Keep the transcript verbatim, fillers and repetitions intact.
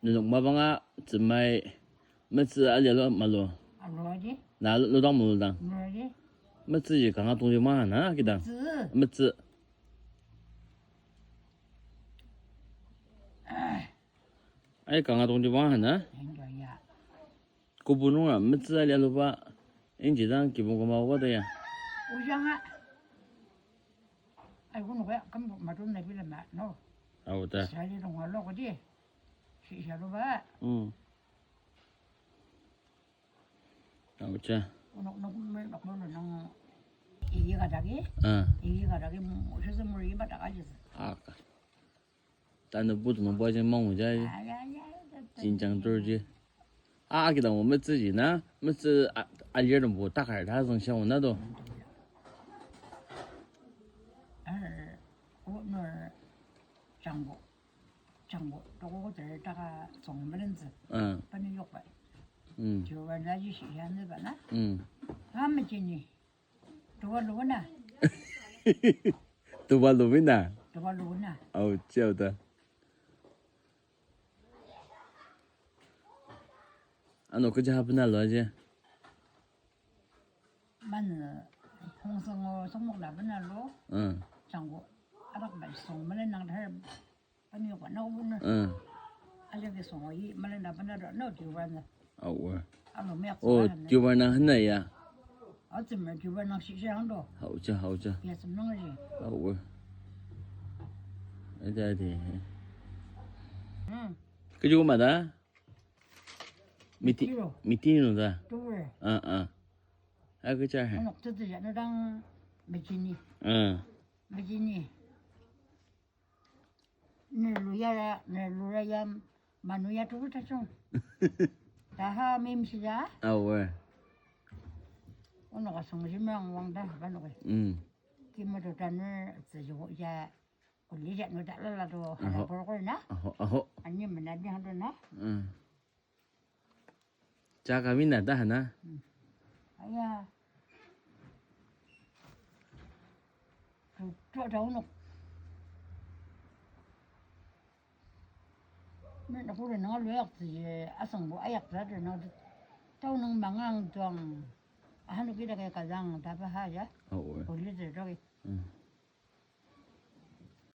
Nenok mapanga tsümai metsü alialu malu. Alu aji. Na lu-, ludang muludang. Lu aji. Metsüji kanga tongji ma na kidang. Metsü. Metsü. Ai kanga tongji ma na. Enjoy ya. Kobu nunga metsü alialuba inji dang kibong koma oba ta ya. Ojanga. Ai, kunu kaya, kam matum na bila ma, no. Aoda. Sali nunga lo kodi. Si, si aluba. Mm. Aocha. Unok, nok, nok, nok, nok, nang. Igi kadagi. Ah. Igi kadagi, mo, sese muri iba daka jis. Aka. Tanü butu nungbo ajin mangu jai. Ah, ya, ya, ya, ya, jinjang ya, turji. Ah, kidang o metsüji na, metsü a-, alir nungbo takar ta züngsha ona do. Ar, o nur jangbo, jangbo, toko kotor taka tsong melentsü. Ah. Pani yokba. Mm. Jiwa na ji shi ya ne ba na. Mm. Ah, mejini. Tuba luna. Tuba lumina? Tuba luna. Au, chiao ta. Ano kecha hapena lo aje? Man, hong song o songmok la pena lo. Mm. Jangko, arak ba song mele nang thar. Pani yok na obuna. Mm. Aja ke songo yi, malen da bana do, no, tiwa na. Awa. Alo me ak. Oh, tiwa na hana ya. Atsü me tiwa na shi shi ang do. Hauja, hauja. Ya tsü nang ji. Awa. Ada, ada. Hmm. Keju ma da? Miti, miti no da? Tuwe. Ah, ah. Aku cha. Anok tutu ya na dang mejini. Ah. Mejini. Nerlu yara, nerlu rayam, manu ya tubu tachung. Taha mimsida. Awe. Ono ka song jimrang wang da, kanu ke. Mm. Kima to taner, tsejo ya, kuli ya no da la la to, hana porokor na. Aho, aho. Ani mena di hando na. Mm. Jaka mina ta hana? Hmm. Aya. Tu, tu, tu, nuk. Mina na kuri nang alu yak tsi, asang bu ayak tsi adu nang tu. Tau nang mangang tuang. Ahanu kita kaya kazang tapa ha ya. Oh, oh. Kuli tsi tu. Hmm.